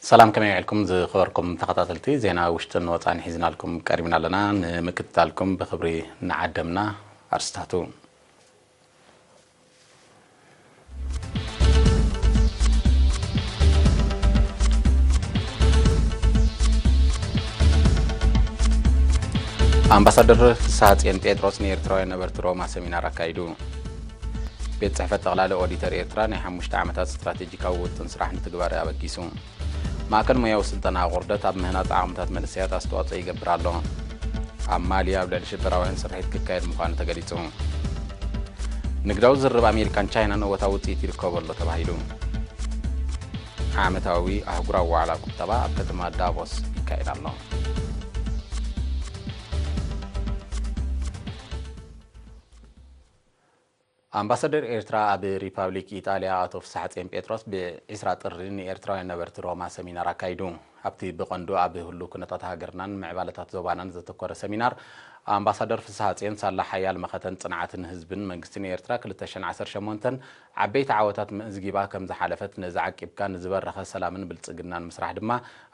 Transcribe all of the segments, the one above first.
ሰላም፣ ከመይ ውዒልኩም ዝኸበርኩም ተኸታተልቲ? ዜና ውሽጥን ወጻእን ሒዝናልኩም ቀሪብና ኣለና። ንምክትታልኩም ብኽብሪ ንዓደምና። ኣርስታቱ። ኣምባሳደር ፍስሃ ጽዮን ጴጥሮስ ንኤርትራውያን ነበርቲ ሮማ ሰሚናር ኣካይዱ። ቤት ጽሕፈት ጠቕላሊ ኦዲተር ኤርትራ ናይ ሓሙሽተ ዓመታት ስትራቴጂካዊ ውጥን ስራሕ ንትግባረ ኣበጊሱ። ማእከል ሞያዊ ስልጠና ኣቑርደት ኣብ ምህናጽ ዓቕምታት መንእሰያት ኣስተዋጽኦ ይገብር ኣሎ። ኣብ ማሊ ኣብ ልዕሊ ሽበራውያን ስርሒት ክካየድ ምዃኑ ተገሊጹ። ንግዳዊ ዝርርብ ኣሜሪካን ቻይናን እወታዊ ውጽኢት ይርከቦ ኣሎ ተባሂሉ። ዓመታዊ ኣህጉራዊ ዋዕላ ቁጠባ ኣብ ከተማ ዳቮስ ይካየድ ኣሎ። ኣምባሳደር ኤርትራ ኣብ ሪፓብሊክ ኢጣልያ ኣቶ ፍስሓጽዮን ጴጥሮስ ብ20 ጥሪ ንኤርትራውያን ነበርቲ ሮማ ሰሚናር ኣካይዱ። ኣብቲ ብቐንዱ ኣብ ህሉው ኩነታት ሃገርናን ምዕባለታት ዞባናን ዘተኮረ ሰሚናር፣ ኣምባሳደር ፍስሓጽዮን ሳላ ሓያል መኸተን ጽንዓትን ህዝብን መንግስትን ኤርትራ ክልተ ሽሕን ዓሰርተ ሸሞንተን ዓበይቲ ዓወታት መዝጊባ ከም ዝሓለፈት፣ ነዚ ዓቂብካ ንዝበረኸ ሰላምን ብልጽግናን ምስራሕ ድማ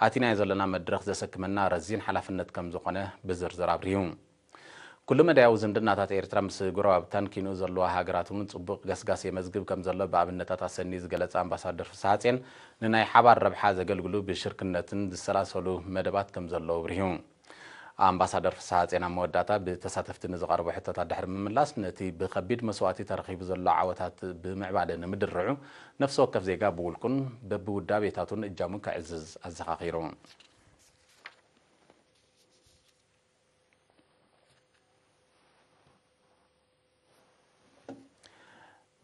ኣቲናዮ ዘለና መድረኽ ዘሰክመና ረዚን ሓላፍነት ከም ዝኾነ ብዝርዝር ኣብሪሁ። ኩሉ መዳያዊ ዝምድናታት ኤርትራ ምስ ጎረባብታን ኪንኡ ዘለዋ ሃገራት እውን ጽቡቕ ገስጋስ የመዝግብ ከም ዘሎ ብኣብነታት ኣሰንዩ ዝገለጸ ኣምባሳደር ፍስሓጽዮን፣ ንናይ ሓባር ረብሓ ዘገልግሉ ብሽርክነትን ዝሰላሰሉ መደባት ከም ዘለዉ ኣብሪሁ። ኣምባሳደር ፍስሓጽዮን ኣብ መወዳእታ ብተሳተፍቲ ንዝቐረቡ ሕቶታት ድሕሪ ምምላስ፣ ነቲ ብኸቢድ መስዋእቲ ተረኺቡ ዘሎ ዓወታት ብምዕባለ ንምድርዑ፣ ነፍሲ ወከፍ ዜጋ ብውልቁን በብውዳቤታቱን እጃሙ ከዕዝዝ ኣዘኻኺሩ።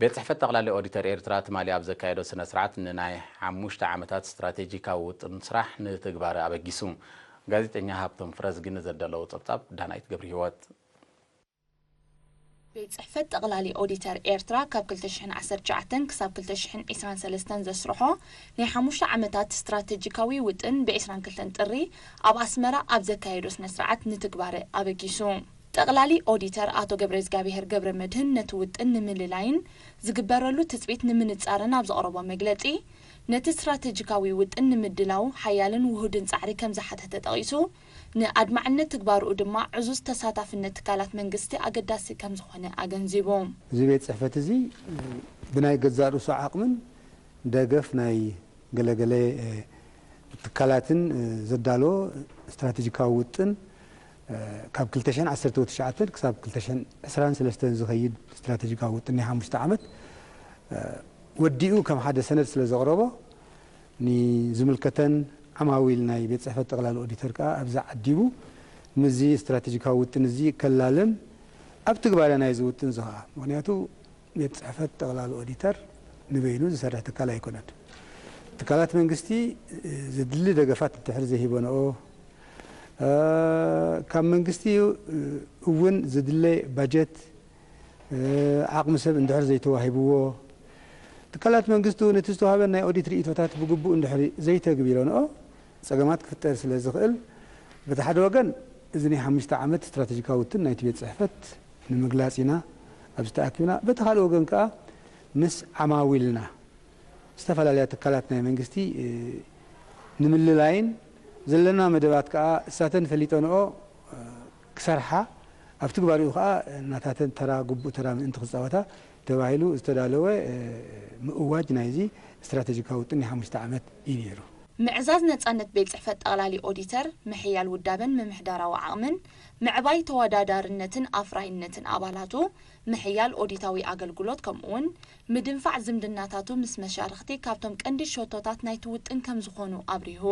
ቤት ጽሕፈት ጠቕላሊ ኦዲተር ኤርትራ ትማሊ ኣብ ዘካየዶ ስነ ስርዓት፣ ንናይ ሓሙሽተ ዓመታት ስትራቴጂካዊ ውጥን ስራሕ ንትግባረ ኣበጊሱ። ጋዜጠኛ ሃብቶም ፍረዝጊ ንዘዳለዎ ጸብጻብ ዳናይት ገብረ ህይወት። ቤት ጽሕፈት ጠቕላሊ ኦዲተር ኤርትራ ካብ ክልተ ሽሕን ዓሰርተ ትሽዓተን ክሳብ ክልተ ሽሕን ዕስራን ሰለስተን ዘስርሖ ናይ ሓሙሽተ ዓመታት ስትራቴጂካዊ ውጥን ብ ዕስራን ክልተን ጥሪ ኣብ ኣስመራ ኣብ ዘካየዶ ስነ ስርዓት ንትግባረ ኣበጊሱ። ጠቕላሊ ኦዲተር ኣቶ ገብረዝጋብሄር ገብረመድህን ነቲ ውጥን ንምልላይን ዝግበረሉ ትጽቢት ንምንጻርን ኣብ ዘቕረቦ መግለጺ፣ ነቲ ስትራተጂካዊ ውጥን ንምድላው ሓያልን ውሁድን ጻዕሪ ከም ዝሓተተ ጠቒሱ፣ ንኣድማዕነት ትግባርኡ ድማ ዕዙዝ ተሳታፍነት ትካላት መንግስቲ ኣገዳሲ ከም ዝኾነ ኣገንዚቡ። እዚ ቤት ጽሕፈት እዚ ብናይ ገዛእ ርእሱ ዓቕምን ደገፍ ናይ ገለገለ ትካላትን ዘዳለዎ ስትራተጂካዊ ውጥን ካብ ክልተ ሽሕን ዓሰርተ ትሽዓተን ክሳብ ክልተ ሽሕን ዕስራን ሰለስተን ዝኸይድ ስትራተጂካዊ ውጥን ናይ ሓሙሽተ ዓመት ወዲኡ ከም ሓደ ሰነድ ስለ ዘቕረቦ ንዝምልከተን ዓማዊል ናይ ቤት ጽሕፈት ጠቕላሊ ኦዲተር ከኣ ኣብዛ ዓዲቡ ምስዚ ስትራተጂካዊ ውጥን እዚ ከላልን ኣብ ትግባረ ናይዚ ውጥን እዚ ከኣ ምክንያቱ ቤት ጽሕፈት ጠቕላሊ ኦዲተር ንበይኑ ዝሰርሕ ትካል ኣይኮነን። ትካላት መንግስቲ ዝድሊ ደገፋት እንድሕር ዘይሂበንኦ፣ ካብ መንግስቲ እውን ዝድለ ባጀት፣ ዓቕሚ ሰብ እንድሕር ዘይተዋሂብዎ፣ ትካላት መንግስቲ እውን እቲ ዝተዋህበን ናይ ኦዲት ርእይቶታት ብግቡእ እንድሕር ዘይተግቢረንኦ፣ ጸገማት ክፍጠር ስለ ዝኽእል፣ በቲ ሓደ ወገን እዚ ናይ ሓሙሽተ ዓመት ስትራተጂካዊ ውጥን ናይቲ ቤት ጽሕፈት ንምግላጽ ኢና ኣብዚ ተኣኪብና። በቲ ካልእ ወገን ከኣ ምስ ዓማዊልና ዝተፈላለያ ትካላት ናይ መንግስቲ ንምልላይን ዘለና መደባት ከኣ እሳተን ፈሊጠንኦ ክሰርሓ ኣብ ትግባሪኡ ከኣ ናታተን ተራ ግቡእ ተራ ምእንቲ ክጻወታ ተባሂሉ ዝተዳለወ ምእዋጅ ናይዚ ስትራተጂካዊ ውጥን ናይ ሓሙሽተ ዓመት እዩ ነይሩ። ምዕዛዝ ነጻነት ቤት ጽሕፈት ጠቕላሊ ኦዲተር፣ ምሕያል ውዳበን ምምሕዳራዊ ዓቕምን፣ ምዕባይ ተወዳዳርነትን ኣፍራይነትን ኣባላቱ፣ ምሕያል ኦዲታዊ ኣገልግሎት፣ ከምኡውን ምድንፋዕ ዝምድናታቱ ምስ መሻርኽቲ ካብቶም ቀንዲ ሸቶታት ናይቲ ውጥን ከም ዝኾኑ ኣብሪሁ።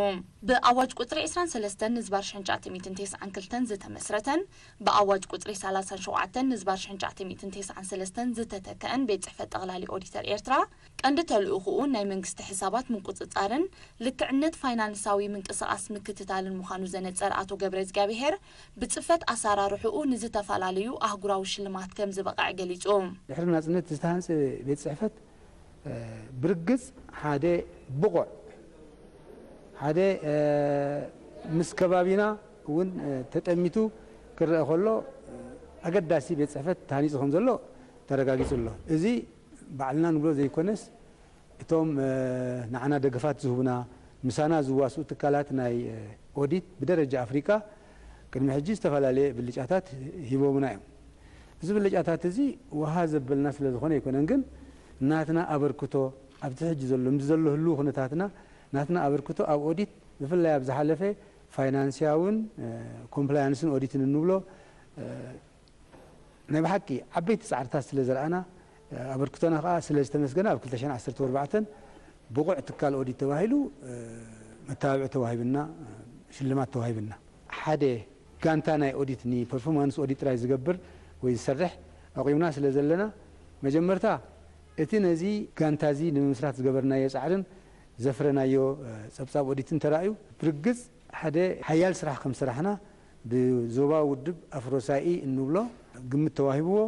ብኣዋጅ ቁጽሪ ዕስራን ሰለስተን ንዝባር ሽሕን ትሽዓተ ሚእትን ተስዓን ክልተን ዝተመስረተን ብኣዋጅ ቁጽሪ ሰላሳን ሸውዓተን ንዝባር ሽሕን ትሽዓተ ሚእትን ተስዓን ሰለስተን ዝተተከአን ቤት ጽሕፈት ጠቕላሊ ኦዲተር ኤርትራ፣ ቀንዲ ተልእኹኡ ናይ መንግስቲ ሕሳባት ምቁጽጻርን ልክዕነት ፋይናንሳዊ ምንቅስቓስ ምክትታልን ምዃኑ ዘነጸረ ኣቶ ገብረዝጋብሄር፣ ብጽፈት ኣሰራርሕኡ ንዝተፈላለዩ ኣህጉራዊ ሽልማት ከም ዝበቕዐ ገሊጹ። ድሕሪ ናጽነት ዝተሃንጸ ቤት ጽሕፈት ብርግጽ ሓደ ብቑዕ፣ ሓደ ምስ ከባቢና እውን ተጠሚቱ ክረአ ከሎ ኣገዳሲ ቤት ጽሕፈት ተሃኒጹ ከም ዘሎ ተረጋጊጹ ኣሎ። እዚ ባዕልና ንብሎ ዘይኮነስ እቶም ንዓና ደገፋት ዝህቡና ምሳና ዝዋስኡ ትካላት ናይ ኦዲት ብደረጃ ኣፍሪቃ ቅድሚ ሕጂ ዝተፈላለየ ብልጫታት ሂቦምና እዮም። እዚ ብልጫታት እዚ ውሃ ዘበልና ስለ ዝኾነ ኣይኮነን፣ ግን ናትና ኣበርክቶ ኣብቲ ሕጂ ዘሎ፣ ምስ ዘሎ ህልው ኩነታትና ናትና ኣበርክቶ ኣብ ኦዲት፣ ብፍላይ ኣብ ዝሓለፈ ፋይናንስያውን ኮምፕላያንስን ኦዲትን እንብሎ ናይ ብሓቂ ዓበይቲ ጻዕርታት ስለ ዘርኣና፣ ኣበርክቶና ከኣ ስለ ዝተመስገነ፣ ኣብ ክልተ ሽሕን ዓሰርተ ኣርባዕተን ብቑዕ ትካል ኦዲት ተባሂሉ መተባብዒ ተዋሂብና፣ ሽልማት ተዋሂብና። ሓደ ጋንታ ናይ ኦዲት፣ ንፐርፎርማንስ ኦዲት ጥራይ ዝገብር ወይ ዝሰርሕ ኣቑምና ስለ ዘለና፣ መጀመርታ እቲ ነዚ ጋንታ እዚ ንምምስራት ዝገበርናዮ ጻዕርን ዘፍረናዮ ጸብጻብ ኦዲትን ተራእዩ፣ ብርግጽ ሓደ ሓያል ስራሕ ከም ዝሰራሕና ብዞባዊ ውድብ ኣፍሮሳኢ እንብሎ ግምት ተዋሂብዎ።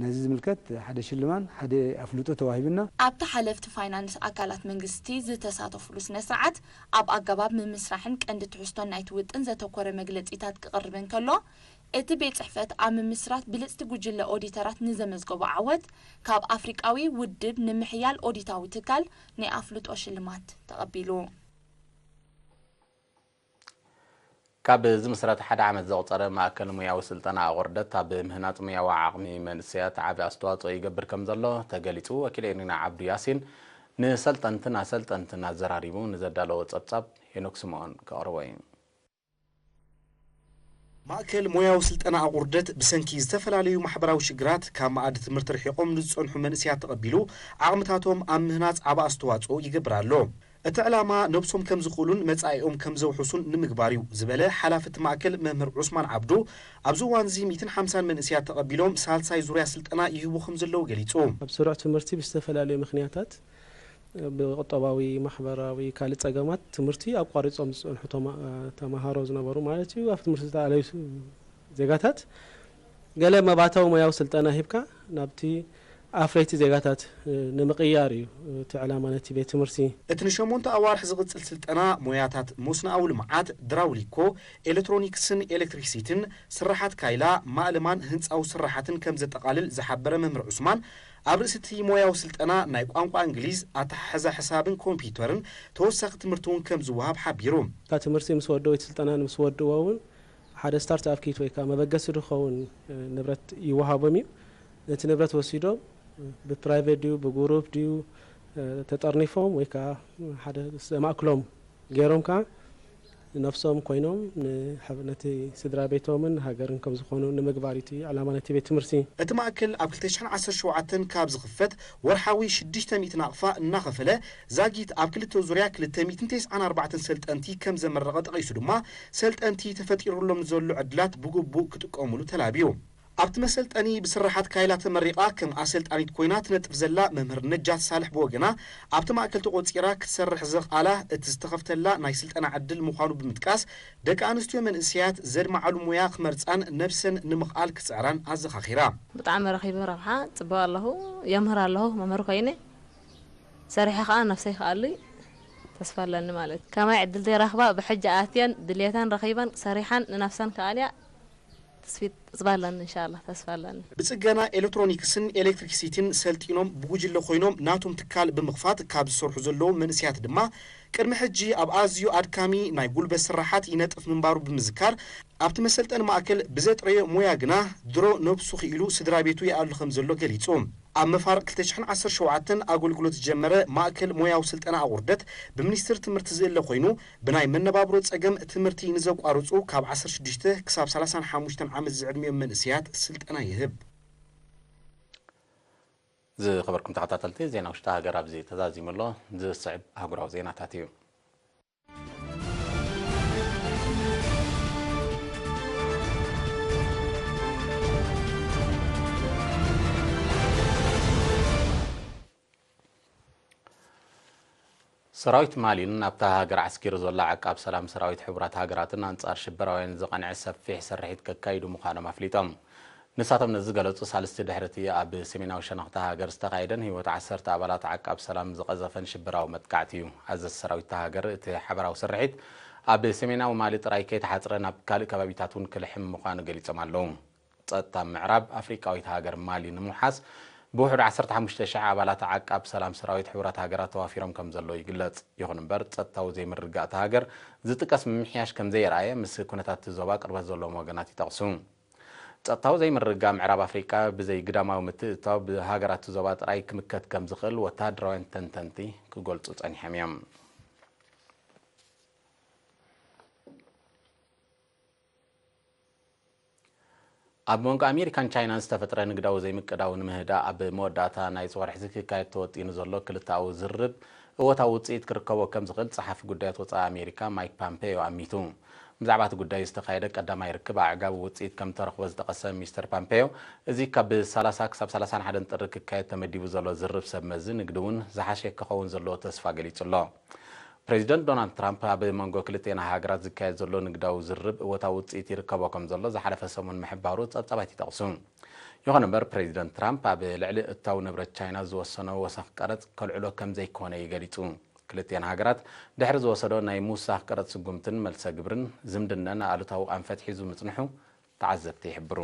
ነዚ ዝምልከት ሓደ ሽልማን ሓደ ኣፍልጦ ተዋሂብና። ኣብቲ ሓለፍቲ ፋይናንስ ኣካላት መንግስቲ ዝተሳተፉሉ ስነ ስርዓት፣ ኣብ ኣገባብ ምምስራሕን ቀንዲ ትሕዝቶን ናይቲ ውጥን ዘተኮረ መግለጺታት ክቕርብ እንከሎ፣ እቲ ቤት ጽሕፈት ኣብ ምምስራት ብልጽቲ ጉጅለ ኦዲተራት ንዘመዝገቦ ዓወት፣ ካብ ኣፍሪቃዊ ውድብ ንምሕያል ኦዲታዊ ትካል ናይ ኣፍልጦ ሽልማት ተቐቢሉ። ካብ ዝምስረት ሓደ ዓመት ዘቑጸረ ማእከል ሙያዊ ስልጠና ኣቑርደት፣ ኣብ ምህናጽ ሙያዊ ዓቕሚ መንእሰያት ዓቢ ኣስተዋጽኦ ይገብር ከም ዘሎ ተገሊጹ። ወኪል ኤሪና ዓብዱ ያሲን ንሰልጠንትን ኣሰልጠንትን ኣዘራሪቡ ንዘዳለዎ ጸብጻብ ሄኖክ ስምኦን ከቕርቦ እዩ። ማእከል ሞያዊ ስልጠና ኣቑርደት ብሰንኪ ዝተፈላለዩ ማሕበራዊ ሽግራት ካብ መኣዲ ትምህርቲ ርሒቖም ንዝጸንሑ መንእሰያት ተቐቢሉ ዓቕምታቶም ኣብ ምህናጽ ዓቢ ኣስተዋጽኦ ይገብር ኣሎ። እቲ ዕላማ ነብሶም ከም ዝኽእሉን መጻኢኦም ከም ዘውሕሱን ንምግባር እዩ ዝበለ ሓላፊ እቲ ማእከል መምህር ዑስማን ዓብዱ፣ ኣብዚ እዋን እዚ ሚእትን ሓምሳን መንእሰያት ተቐቢሎም ሳልሳይ ዙርያ ስልጠና ይህቡ ከም ዘለዉ ገሊጹ። ኣብ ስሩዕ ትምህርቲ ብዝተፈላለዩ ምኽንያታት ብቁጠባዊ፣ ማሕበራዊ፣ ካልእ ጸገማት ትምህርቲ ኣቋሪጾም ዝጸንሑ ተማ- ተማሃሮ ዝነበሩ ማለት እዩ። ኣብ ትምህርቲ ዝተኣለዩ ዜጋታት ገለ መባእታዊ ሞያዊ ስልጠና ሂብካ ናብቲ ኣፍረይቲ ዜጋታት ንምቕያር እዩ እቲ ዕላማ ናይቲ ቤት ትምህርቲ። እቲ ንሸሞንተ ኣዋርሕ ዝቕጽል ስልጠና ሞያታት መስኖኣዊ ልምዓት፣ ድራውሊኮ፣ ኤለትሮኒክስን ኤለክትሪክሲቲን፣ ስርሓት ካይላ፣ ማእለማን ህንጻዊ ስርሓትን ከም ዘጠቓልል ዝሓበረ መምህር ዑስማን፣ ኣብ ርእሲ እቲ ሞያዊ ስልጠና ናይ ቋንቋ እንግሊዝ፣ ኣተሓሕዛ ሕሳብን ኮምፒዩተርን ተወሳኺ ትምህርቲ እውን ከም ዝወሃብ ሓቢሩ። እታ ትምህርቲ ምስ ወደኡ እቲ ስልጠና ምስ ወድእዎ እውን ሓደ ስታርት ኣፕ ኪት ወይ ከዓ መበገሲ ዝኸውን ንብረት ይወሃቦም እዩ። ነቲ ንብረት ወሲዶም ብፕራይቬት ድዩ ብጉሩፕ ድዩ ተጠርኒፎም ወይ ከዓ ሓደ ዘማእክሎም ገይሮም ከዓ ንነፍሶም ኮይኖም ንሕብ- ነቲ ስድራ ቤቶምን ሃገርን ከም ዝኾኑ ንምግባር እዩ እቲ ዕላማ ናይቲ ቤት ትምህርቲ። እቲ ማእከል ኣብ ክልተ ሽሕን ዓሰርተ ሸውዓተን ካብ ዝኽፈት ወርሓዊ ሽዱሽተ ሚእቲ ናቕፋ እናኸፈለ ዛጊት ኣብ ክልተ ዙርያ ክልተ ሚእትን ተስዓን ኣርባዕተን ሰልጠንቲ ከም ዘመረቐ ጠቒሱ ድማ ሰልጠንቲ ተፈጢሩሎም ንዘሎ ዕድላት ብግቡእ ክጥቀሙሉ ተላብዩ። ኣብቲ መሰልጠኒ ብስርሓት ካይላ ተመሪቓ ከም ኣሰልጣኒት ኮይና ትነጥፍ ዘላ መምህር ነጃት ሳልሕ ብወገና ኣብቲ ማእከል ተቖጺራ ክትሰርሕ ዘኽኣላ እቲ ዝተኸፍተላ ናይ ስልጠና ዕድል ምዃኑ ብምጥቃስ ደቂ ኣንስትዮ መንእሰያት ዘድምዓሉ ሞያ ክመርጻን ነብሰን ንምኽኣል ክጽዕራን ኣዘኻኺራ። ብጣዕሚ ረኺበ ረብሓ ጽቡቕ ኣለኹ የምህር ኣለኹ መምህር ኮይነ ሰሪሐ ከኣ ነብሰይ ክኣሊ ተስፋ ኣለኒ ማለት እዩ ከማይ ዕድል ዘይረኽባ ብሕጂ ኣትየን ድልየተን ረኺበን ሰሪሐን ንነብሰን ክኣልያ ተስፊት ጽባ ኣለኒ እንሻላ ተስፋ ኣለኒ። ብጽገና ኤለትሮኒክስን ኤለክትሪክሲቲን ሰልጢኖም ብጉጅለ ኮይኖም ናቶም ትካል ብምኽፋት ካብ ዝሰርሑ ዘለዉ መንእሰያት ድማ ቅድሚ ሕጂ ኣብ ኣዝዩ ኣድካሚ ናይ ጉልበት ስራሓት ይነጥፍ ምንባሩ ብምዝካር ኣብቲ መሰልጠኒ ማእከል ብዘጥረዮ ሞያ ግና ድሮ ነብሱ ክኢሉ ስድራ ቤቱ ይኣሉ ከም ዘሎ ገሊጹ። ኣብ መፋርቕ ክልተ ሽሕን ዓሰርተ ሸውዓተን ኣገልግሎት ዝጀመረ ማእከል ሞያዊ ስልጠና ኣቑርደት ብሚኒስትሪ ትምህርቲ ዝእለ ኮይኑ ብናይ መነባብሮ ጸገም ትምህርቲ ንዘቋርጹ ካብ ዓሰርተ ሽዱሽተ ክሳብ ሰላሳን ሓሙሽተን ዓመት ዝዕድሚኦም መንእሰያት ስልጠና ይህብ። ዝኸበርኩም ተኸታተልቲ ዜና ውሽጢ ሃገር ኣብዚ ተዛዚሙ ኣሎ። ዝስዕብ ኣህጉራዊ ዜናታት እዩ። ሰራዊት ማሊን ኣብታ ሃገር ዓስኪሩ ዘሎ ዓቃብ ሰላም ሰራዊት ሕቡራት ሃገራትን ኣንጻር ሽበራውያን ዝቐንዐ ሰፊሕ ስርሒት ከካይዱ ምዃኖም ኣፍሊጦም። ንሳቶም ነዚ ዝገለጹ ሳልስቲ ድሕሪ እቲ ኣብ ሰሜናዊ ሸነኽታ ሃገር ዝተኻየደን ህይወት ዓሰርተ ኣባላት ዓቃብ ሰላም ዝቐዘፈን ሽበራዊ መጥቃዕቲ እዩ። ኣዘዝቲ ሰራዊት እታ ሃገር እቲ ሓበራዊ ስርሒት ኣብ ሰሜናዊ ማሊ ጥራይ ከይተሓጽረ ናብ ካልእ ከባቢታት እውን ክልሕም ምዃኑ ገሊጾም ኣለዉ። ጸጥታ ምዕራብ ኣፍሪቃዊት ሃገር ማሊ ንምውሓስ ብውሕዱ ዓሰርተ ሓሙሽተ ሽሕ ኣባላት ዓቃብ ሰላም ሰራዊት ሕቡራት ሃገራት ተዋፊሮም ከም ዘለዉ ይግለጽ። ይኹን እምበር፣ ጸጥታዊ ዘይምርግጋእ እታ ሃገር ዝጥቀስ ምምሕያሽ ከም ዘየርኣየ፣ ምስ ኩነታት እቲ ዞባ ቅርበት ዘለዎም ወገናት ይጠቕሱ። ጸጥታዊ ዘይምርግጋእ ምዕራብ ኣፍሪቃ ብዘይ ግዳማዊ ምትእትታው ብሃገራት እቲ ዞባ ጥራይ ክምከት ከም ዝኽእል ወተሃደራውያን ተንተንቲ ክገልጹ ጸኒሖም እዮም። ኣብ መንጎ ኣሜሪካን ቻይናን ዝተፈጥረ ንግዳዊ ዘይምቅዳው ንምህዳእ ኣብ መወዳእታ ናይዚ ወርሒ እዚ ክካየድ ተወጢኑ ዘሎ ክልተኣዊ ዝርርብ እወታዊ ውጽኢት ክርከቦ ከም ዝኽእል ጸሓፊ ጉዳያት ወጻኢ ኣሜሪካ ማይክ ፓምፔዮ ኣሚቱ። ብዛዕባ እቲ ጉዳይ ዝተኻየደ ቀዳማይ ርክብ ኣዕጋቢ ውጽኢት ከም ተረኽቦ ዝጠቐሰ ሚስተር ፓምፔዮ፣ እዚ ካብ ሰላሳ ክሳብ ሰላሳን ሓደን ጥሪ ክካየድ ተመዲቡ ዘሎ ዝርርብ ሰብ መዚ ንግዲ እውን ዝሓሸ ክኸውን ዘለዎ ተስፋ ገሊጹ ኣሎ። ፕሬዚደንት ዶናልድ ትራምፕ ኣብ መንጎ ክልቴና ሃገራት ዝካየድ ዘሎ ንግዳዊ ዝርርብ እወታዊ ውፅኢት ይርከቦ ከም ዘሎ ዝሓለፈ ሰሙን ምሕባሩ ፀብፃባት ይጠቕሱ። ይኹን እምበር ፕሬዚደንት ትራምፕ ኣብ ልዕሊ እታው ንብረት ቻይና ዝወሰኖ ወሰኽ ቀረፅ ከልዕሎ ከም ዘይኮነ እዩ ገሊፁ። ክልቴን ሃገራት ድሕሪ ዝወሰዶ ናይ ምውሳኽ ቀረፅ ስጉምትን መልሰ ግብርን ዝምድነን ኣሉታዊ ኣንፈት ሒዙ ምፅንሑ ተዓዘብቲ ይሕብሩ።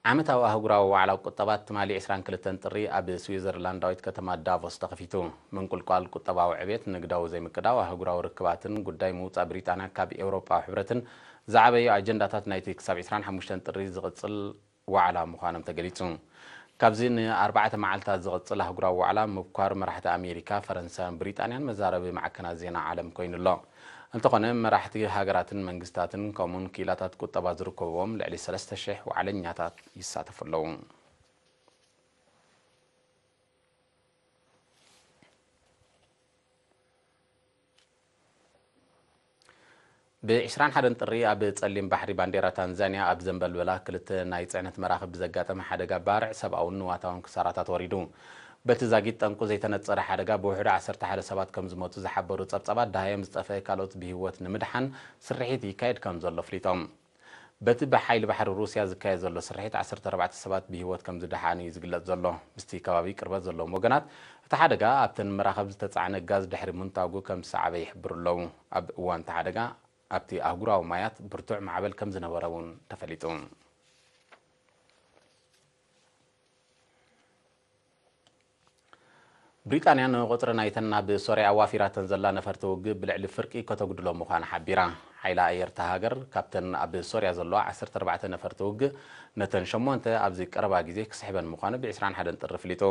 ዓመታዊ ኣህጉራዊ ዋዕላ ቁጠባ ትማሊ ዕስራን ክልተን ጥሪ ኣብ ስዊዘርላንዳዊት ከተማ ዳቮስ ተኸፊቱ። ምንቁልቋል ቁጠባዊ ዕቤት፣ ንግዳዊ ዘይምቅዳው፣ ኣህጉራዊ ርክባትን ጉዳይ ምውጻእ ብሪጣንያ ካብ ኤውሮጳዊ ሕብረትን ዝዓበዩ ኣጀንዳታት ናይቲ ክሳብ ዕስራን ሓሙሽተን ጥሪ ዝቕጽል ዋዕላ ምዃኖም ተገሊጹ። ካብዚ ንኣርባዕተ መዓልታት ዝቕጽል ኣህጉራዊ ዋዕላ ምብኳር መራሕቲ ኣሜሪካ፣ ፈረንሳን ብሪጣንያን መዛረቢ ማዕከናት ዜና ዓለም ኮይኑ ኣሎ። እንተኾነ፣ መራሕቲ ሃገራትን መንግስታትን ከምኡውን ክኢላታት ቁጠባ ዝርከብዎም ልዕሊ ሰለስተ ሽሕ ዋዕለኛታት ይሳተፉ ኣለዉ። ብ ዕስራን ሓደን ጥሪ ኣብ ጸሊም ባሕሪ ባንዴራ ታንዛንያ ኣብ ዘንበልበላ ክልተ ናይ ጽዕነት መራኽብ ብዘጋጠመ ሓደጋ ባርዕ ሰብኣውን ንዋታውን ክሳራታት ወሪዱ። በቲ ዛጊት ጠንቁ ዘይተነጸረ ሓደጋ ብውሕዱ ዓሰርተ ሓደ ሰባት ከም ዝሞቱ ዝሓበሩ ጸብጻባት፣ ደሃዮም ዝጠፍአ ካልኦት ብህይወት ንምድሓን ስርሒት ይካየድ ከም ዘሎ ኣፍሊጦም። በቲ ብሓይሊ ባሕሪ ሩስያ ዝካየድ ዘሎ ስርሒት ዓሰርተ ኣርባዕተ ሰባት ብህይወት ከም ዝደሓኑ እዩ ዝግለጽ ዘሎ። ምስቲ ከባቢ ቅርበት ዘለዎም ወገናት፣ እቲ ሓደጋ ኣብተን መራኽብ ዝተጻዕነ ጋዝ ድሕሪ ምንታጉ ከም ዝሰዓበ ይሕብሩ ኣለዉ። ኣብ እዋን እቲ ሓደጋ ኣብቲ ኣህጉራዊ ማያት ብርቱዕ ማዕበል ከም ዝነበረ እውን ተፈሊጡ። ብሪጣንያ ንቁጽሪ ናይተን ናብ ሶርያ ኣዋፊራተን ዘላ ነፈርቲ ውግእ ብልዕሊ ፍርቂ ከተጉድሎ ምዃና ሓቢራ። ሓይሊ ኣየር እታ ሃገር ካብተን ኣብ ሶርያ ዘለዋ ዓሰርተ ኣርባዕተ ነፈርቲ ውግእ ነተን ሸሞንተ ኣብዚ ቀረባ ግዜ ክስሕበን ምዃኑ ብ ዕስራን ሓደን ጥሪ ኣፍሊጡ።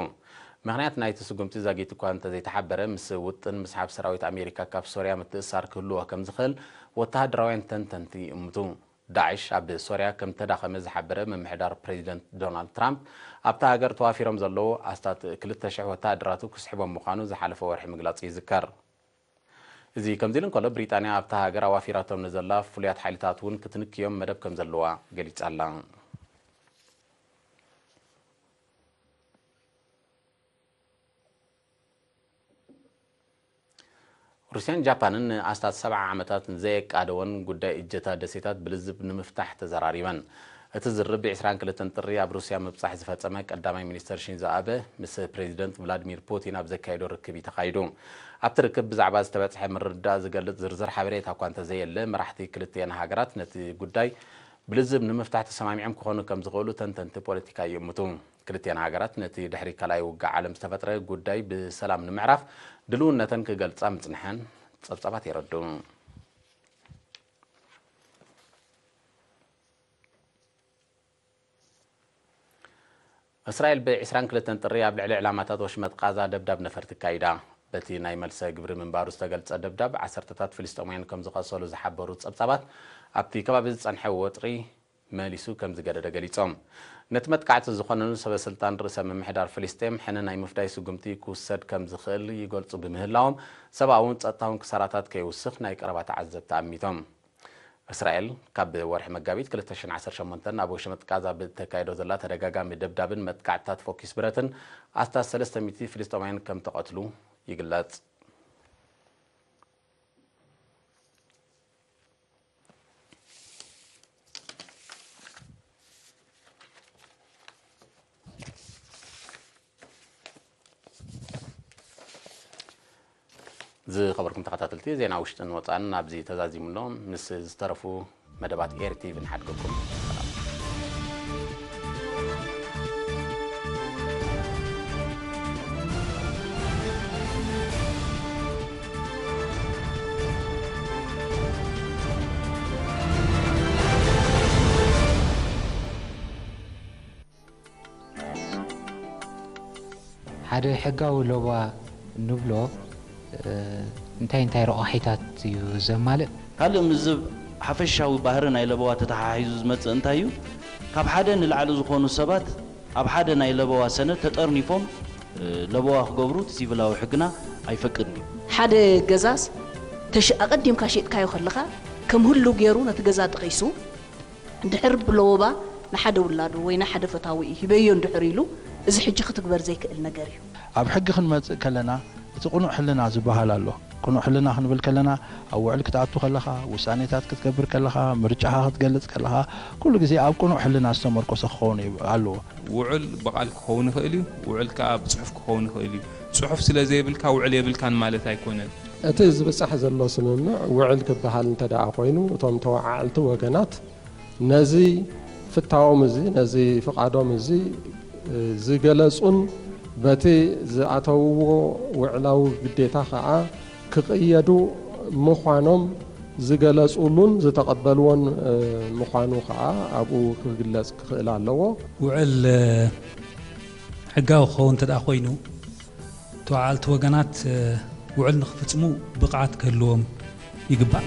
ምኽንያት ናይቲ ስጉምቲ ዛጊት እኳ እንተዘይተሓበረ፣ ምስ ውጥን ምስሓብ ሰራዊት ኣሜሪካ ካብ ሶርያ ምትእስሳር ክህልዎ ከም ዝኽእል ወተሃደራውያን ተንተንቲ ይእምቱ። ዳዕሽ ኣብ ሶርያ ከም ተዳኸመ ዝሓበረ ምምሕዳር ፕሬዚደንት ዶናልድ ትራምፕ፣ ኣብታ ሃገር ተዋፊሮም ዘለዉ ኣስታት ክልተ ሽሕ ወተሃደራቱ ክስሕቦም ምዃኑ ዝሓለፈ ወርሒ ምግላጹ ይዝከር። እዚ ከምዚ ኢሉ እንከሎ፣ ብሪጣንያ ኣብታ ሃገር ኣዋፊራቶም ንዘላ ፍሉያት ሓይልታት እውን ክትንክዮም መደብ ከም ዘለዋ ገሊጻ ኣላ። ሩስያን ጃፓንን ንኣስታት ሰብዓ ዓመታት ንዘየቃደወን ጉዳይ እጀታ ደሴታት ብልዝብ ንምፍታሕ ተዘራሪበን። እቲ ዝርርብ ብ ዕስራን ክልተን ጥሪ ኣብ ሩስያ ምብጻሕ ዝፈጸመ ቀዳማይ ሚኒስተር ሺንዞ ኣበ ምስ ፕሬዚደንት ቭላድሚር ፑቲን ኣብ ዘካየዶ ርክብ እዩ ተኻይዱ። ኣብቲ ርክብ ብዛዕባ ዝተበጽሐ ምርድዳእ ዝገልጽ ዝርዝር ሓበሬታ እኳ እንተዘየለ፣ መራሕቲ ክልቲኤን ሃገራት ነቲ ጉዳይ ብልዝብ ንምፍታሕ ተሰማሚዖም ክኾኑ ከም ዝኽእሉ ተንተንቲ ፖለቲካ ይእምቱ። ክልቲኤን ሃገራት ነቲ ድሕሪ ካልኣይ ውግእ ዓለም ዝተፈጥረ ጉዳይ ብሰላም ንምዕራፍ ድልውነተን ክገልጻ ምጽንሐን ጸብጻባት የረድኡ። እስራኤል ብ ዕስራን ክልተን ጥሪ ኣብ ልዕሊ ዕላማታት ወሽመጥ ቃዛ ደብዳብ ነፈርቲ ኣካይዳ። በቲ ናይ መልሰ ግብሪ ምንባሩ ዝተገልጸ ደብዳብ፣ ዓሰርተታት ፍልስጤማውያን ከም ዝቐሰሉ ዝሓበሩ ጸብጻባት፣ ኣብቲ ከባቢ ዝጸንሐ ወጥሪ መሊሱ ከም ዝገደደ ገሊጾም። ነቲ መጥቃዕቲ ዝኾነኑ ሰበ ስልጣን ርእሰ ምምሕዳር ፍልስጤም፣ ሕነ ናይ ምፍዳይ ስጉምቲ ክውሰድ ከም ዝኽእል ይገልጹ ብምህላዎም፣ ሰብኣውን ጸጥታውን ክሳራታት ከይውስኽ ናይ ቀረባ ተዓዘብቲ ኣሚቶም። እስራኤል ካብ ወርሒ መጋቢት ክልተ ሽሕን ዓሰርተ ሸሞንተን ኣብ ወሽመጥ ቃዛ ብተካይዶ ዘላ ተደጋጋሚ ደብዳብን መጥቃዕትታት ፎኪስ ብረትን ኣስታት ሰለስተ ሚእቲ ፍልስጤማውያን ከም ተቐትሉ ይግለጽ። ዝኸበርኩም ተኸታተልቲ፣ ዜና ውሽጥን ወፃእን ኣብዚ ተዛዚሙ ኣሎ። ምስ ዝተረፉ መደባት ኤር ቲቪ ንሓድገኩም። ሓደ ሕጋዊ ለበዋ እንብሎ እንታይ እንታይ ረቋሒታት እዩ ዘማልእ? ካልእ ምስዚ ሓፈሻዊ ባህሪ ናይ ለበዋ ተተሓሒዙ ዝመጽእ እንታይ እዩ? ካብ ሓደ ንላዕሊ ዝኾኑ ሰባት ኣብ ሓደ ናይ ለበዋ ሰነድ ተጠርኒፎም ለበዋ ክገብሩ እቲ ሲቪላዊ ሕግና ኣይፈቅድን እዩ። ሓደ ገዛስ ተሽ ኣቐዲምካ ሸጥካዮ ከለኻ ከም ህሉው ገይሩ ነቲ ገዛ ጠቒሱ እንድሕር ብለወባ ንሓደ ውላዱ ወይ ንሓደ ፈታዊኡ ሂበዮ እንድሕር ኢሉ፣ እዚ ሕጂ ክትግበር ዘይክእል ነገር እዩ። ኣብ ሕጊ ክንመጽእ ከለና፣ እቲ ቅኑዕ ሕልና ዝበሃል ኣሎ። ቅኑዕ ሕልና ክንብል ከለና፣ ኣብ ውዕል ክትኣቱ ከለኻ፣ ውሳኔታት ክትገብር ከለኻ፣ ምርጫኻ ክትገልጽ ከለኻ፣ ኩሉ ግዜ ኣብ ቅኑዕ ሕልና ዝተመርኮሰ ክኸውን ኣለዎ። ውዕል ብቓል ክኸውን ይኽእል እዩ፣ ውዕል ከኣ ብጽሑፍ ክኸውን ይኽእል እዩ። ጽሑፍ ስለ ዘየብልካ ውዕል የብልካን ማለት ኣይኮነን። እቲ ዝብጻሕ ዘሎ ስምምዕ ውዕል ክበሃል እንተ ደኣ ኮይኑ፣ እቶም ተወዓዕልቲ ወገናት ነዚ ፍታዎም እዚ፣ ነዚ ፍቓዶም እዚ ዝገለጹን በቲ ዝኣተውዎ ውዕላዊ ግዴታ ከኣ ክቕየዱ ምዃኖም ዝገለጹሉን ዝተቐበልዎን ምዃኑ ከኣ ኣብኡ ክግለጽ ክኽእል ኣለዎ። ውዕል ሕጋዊ ክኸውን እንተ ደኣ ኮይኑ፣ ተወዓዕልቲ ወገናት ውዕል ንኽፍጽሙ ብቕዓት ክህልዎም ይግባእ።